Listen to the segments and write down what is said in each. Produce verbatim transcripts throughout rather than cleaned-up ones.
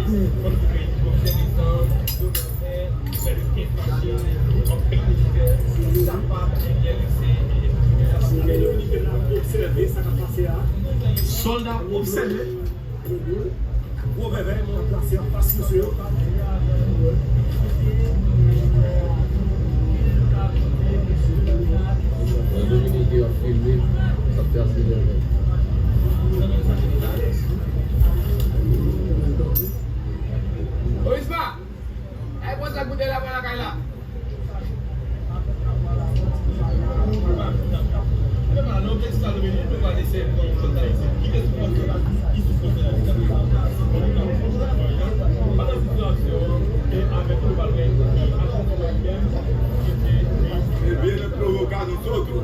Sòlda ap obsève. Gwo vèvè, moun ap plase anfas mesye yo. Nan Dominik yo ap filme, sa ap fè ase vèvè. Orisma! Ay, pran sa goute la, pran lakay la. Ebyen, le provoca nosotros.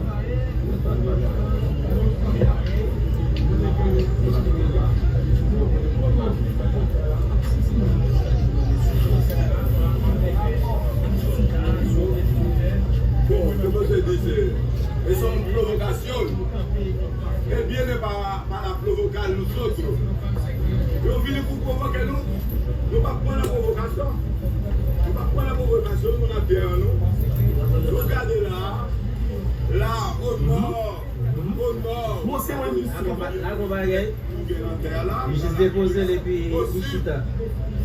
Bon, yo panse di se, e se yon pwovokasyon. Ebyen, e pa, pa la provocar nosotros. Yo vini pou pwovoke nou. Nou p ap pran nan pwovokasyon. Nou p ap pran nan pwovokasyon, nou nan tè an nou. Nou gade la, la, o nò. Bon, se mwen menm ki fè. Li jis depoze l epi li chita.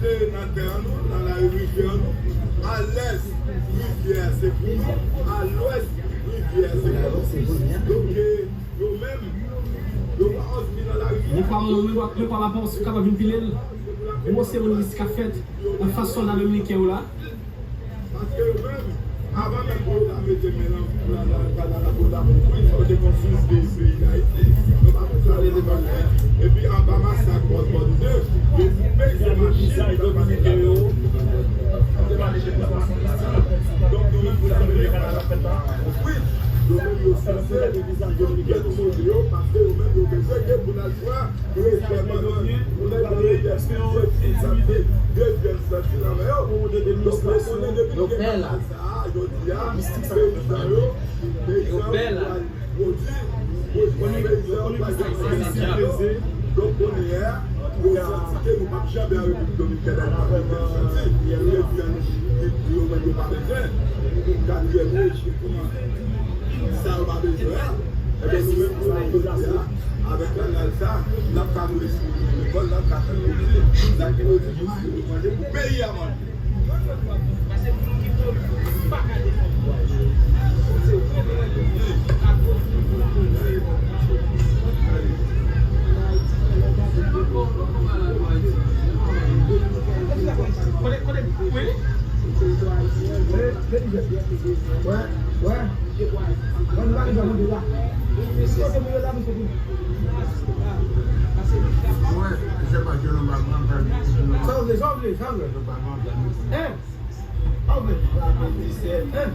Se nan tè an nou, nan lari rivyè an nou. A lès, rivyè a se pou nou. A lwès, rivyè a se pou nou. Donk, yo menm, yo pa anvi nan lari a. Li pa mwen, mwen, mwen pa la pòs, kapab vin pile l. Gwo seremoni ki ap fèt anfas sòlda dominiken yo la. Paske yo menm, avan menm pou yo ta mete men nan, nan, nan, nan, nan, nan, nan, pou yo ta pran prizon, yo te konstwi peyi, peyi Dayiti. Yo pa fè sa, yo pa fè. Epi anba masak Bòdbòdze, yo koupe yon machin, yo te mache pou sa. Donk, nou menm, pou sa, nou menm, nou pa konprann. Wi, yo menm, yo seze, yo pèd koze yo, paske yo menm, yo bezwen ke pou n al pran Yo pè la. Yo pè la. Donk, kounye a, yo santi ke nou p ap janbe a Repiblik Dominikèn, nou p ap janbe santi. Yo di a nou, yo pa bezwen. Katriyèm, yo kouman. Sa yo pa bezwen an. Ebyen, nou menm, pou nou jodi a, avèk kanal sa, n ap ka voye sou lekòl, n ap ka fè pwodui, n ap pwodui pou peyi a manje. Kote, kote, wi. Wè, wè. Sa w vle, sa w vle, sa w vle. Hein? Sa w vle. Hein?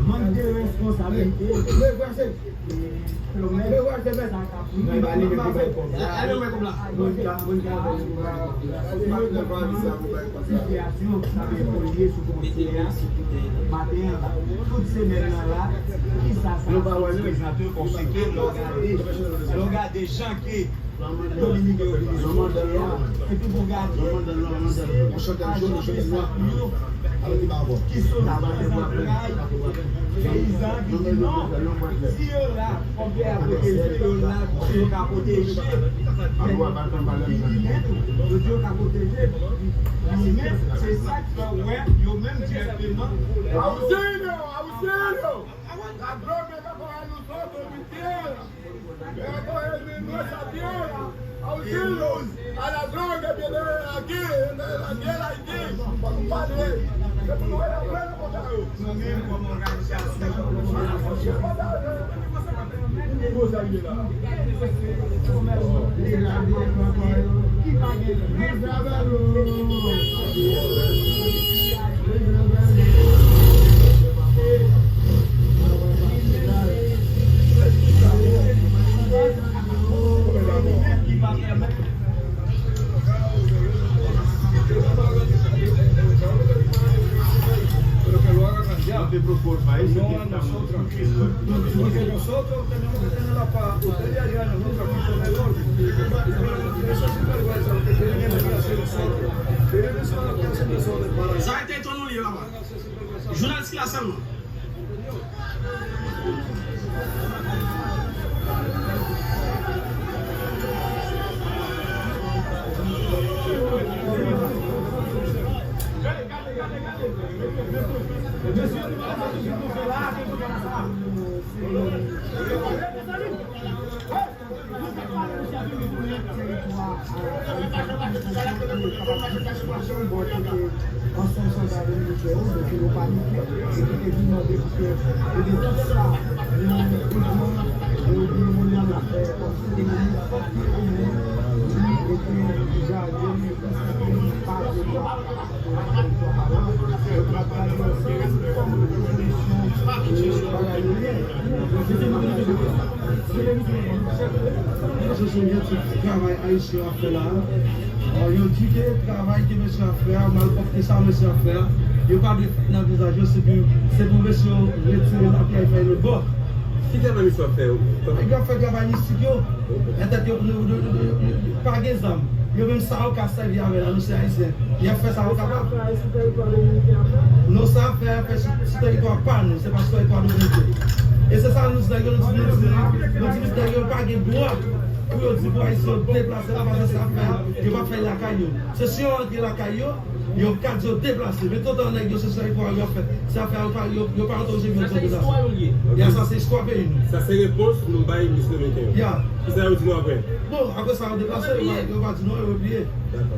Mank de responsablite. Mwen vwase. Mwen vwase, mwen vwase. Sitiyasyon sa ke polye sou konsèy a maten an la. Tout semèn nan la, kisa sa ap prezante kòm sitiyasyon? Lè w gade, lè w gade jan ke Dominiken yo vini sou konsèy a, epi pou gade, ki solisyon yo, ki solisyon sa ka bay peyizan ki di non, si yo la, Fòk yo pwoteje, yo la, yo ka pwoteje. Men, li di men tou, yo di yo ka pwoteje. Li men, se sa k fè w wè, yo menm dirèkteman. Auxilio, auxilio. La droga está para nosotros, mi tierra. Esto es nuestra tierra. Auxilio. A la droga viene aquí, de la tierra Haití. Fòk nou pale. Se pou nou rele apre nou konsa yo. Nou menm kòm òganizasyon, No a nosotros. Porque nosotros tenemos que tener la paz. Ustedes allá, nosotros aquí con el orden. Pero eso sí vergüenza, lo que tienen que venir a hacer nosotros. Miren eso lo que hacen nosotros para... Sa a été ton nou li la. Jounalis ki la sèlman. Mesye, nou pa fè tout sa. Teritwa a, ansanm sòlda dominiken yo, donk, yo panike, e ki te vin mande pou ke ede tout sa, yon gouvènman, e oubyen yon lòt afè, kòm si te vin fòk ke omwen li rete Jayèl, li pa vle bwa. Travay ayisyen ap fè la. Yo di ke travay ke mesye ap fè a, malpwòpte sa mesye ap fè a, yo pa dwe fèt nan vizaj yo, se pou, se pou mesye yo retire lapyay fèy lòt bò. Ki travay misye ap fè yo? Nèg yo ap fè travay mistik yo. Entèt yo, yo, yo, yo, yo, yo pa gen zam. Yo menm sa yo ka sèvi avè la, nou se ayisyen. Y ap fè sa yo kapab. Non, sa ap fè, ap fè sou, sou tèritwa pa nou, se pa sou tèritwa dominikè. E se sa nou di nèg yo, nou di, nou di, nou di nèg yo pa gen dwa pou yo di pou ayisyen yo deplase la, paske sa ap fè, yo pa fè lakay yo. Se si yo antre lakay yo, yo ka di yo deplase. Men toutan nèg yo se sa yo ap fè. Se afè yo pa, yo, yo pa antre osi byen yo deplase. Ya, sa se istwa peyi nou. Sa se repons nou bay misye dominiken yo. Ya. Kisa yo di nou apre? Bon, apre sa yo deplase, yo pa, yo pa di nou, yo repliye. Dakò.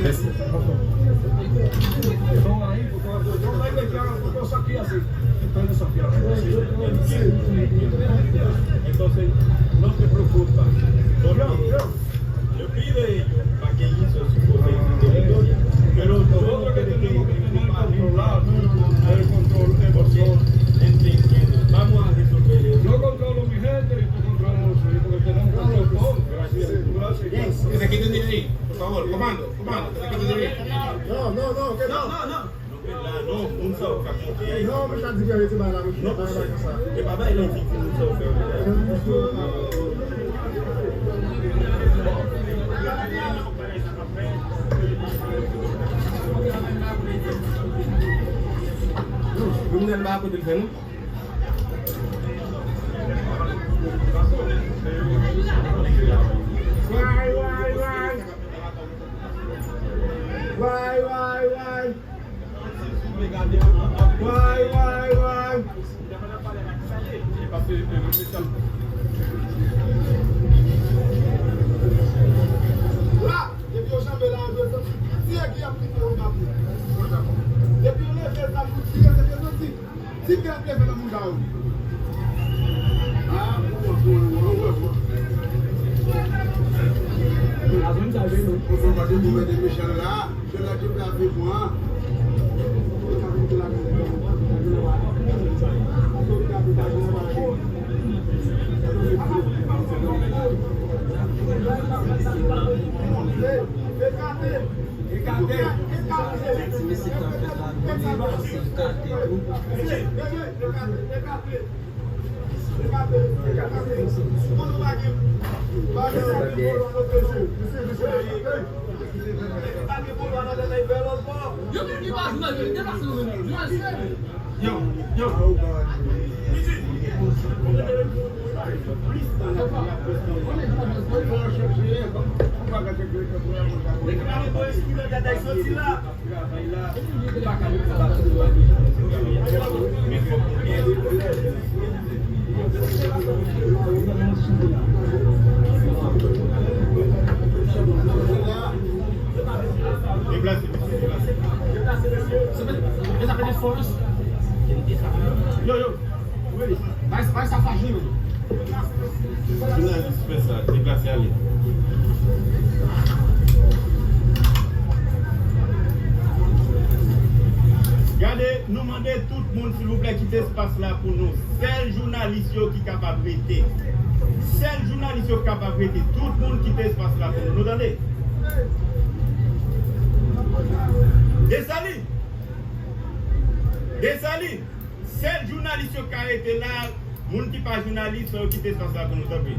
Mèsi. Entonces, no se preocupa. Yo pide ellos pa que hizo su cosa de inteligencia, pero nosotros que tenemos que tener controlado el control emocional, ¿entiendes? Vamos a resolver eso. Yo controlo mi gente y tú controlas los tuyos, porque tenemos control todos. Gracias. Gracias. Yes. Desde aquí te diré, por favor, comando, comando, desde aquí te diré. No, no, no, que no. No, no, no. Nou pè la non, moun sa yo k ap monte a. Non, mwen ka di ke rete bay la, mwen pa bay sa. E pa bay la di pou moun sa yo fè yo. Kriminèl pa kote l fè non. Way, way, way. Way, way, way. Way, way, way. La, depi yo janbe la, yo dwe santi ti èg li ap pike yo, yo ap pike. Depi yo leve zam pou tire, se te santi. Ti kè ap leve nan moun sa yo. Ah, bon, bon, bon, bon, bon. Ou pa te tou mete mechan la, se la ki plave mwen. Ekate, ekate. Yo menm ki pa jounalye, deplase nou menm. Jounalye. Yo, yo. Nèg la gen bon espri nan gad ay soti la. Deplase, deplase, deplase. Yo, yo. Bay, bay sa fajri yo. Jounalis fè sa, deplase ale. Gade, nou mande tout moun, silvouplè, kite espas la pou nou. Sèl jounalis yo ki kapab rete. Sèl jounalis yo ki kapab rete. Tout moun kite espas la pou nou. Nou tande? Desalin! Desalin, sèl jounalis yo ka rete la, moun ki pa jounalis, fò yo kite espas la pou nou, tanpri.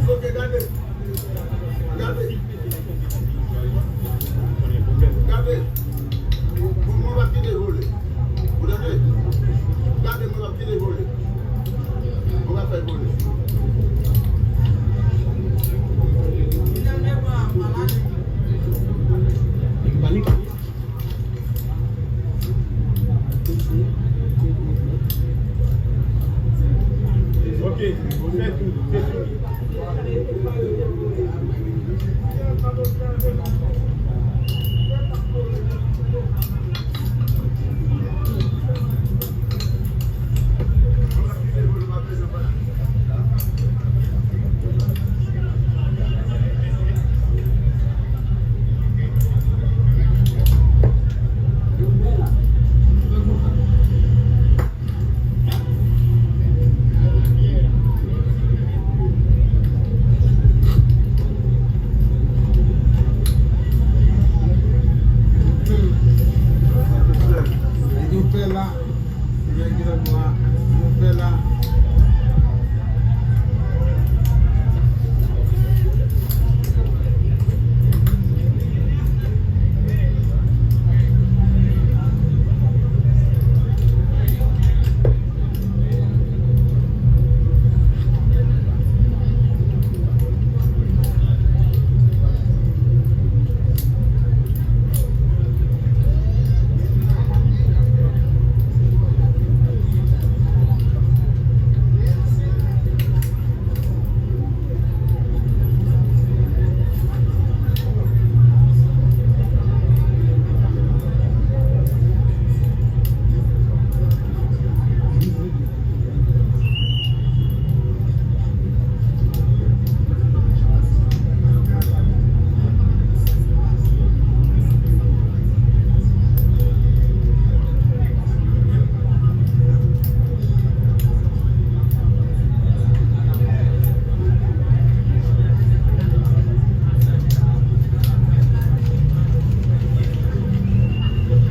Ok, gade. Gade. Gade. Bon, mwen p ap kite vole. Ou tande? Gade, mwen p ap kite vole. Mwen p ap fè vole. Ok, se tou, se tou. Yo fè la. Nèg yo la, yo fè la.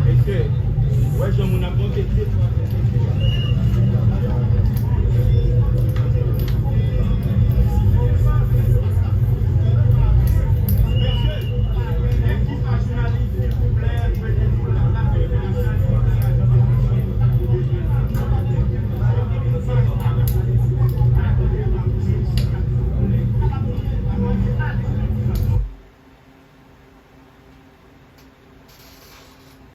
Mesye, wè jan moun ap monte, desann.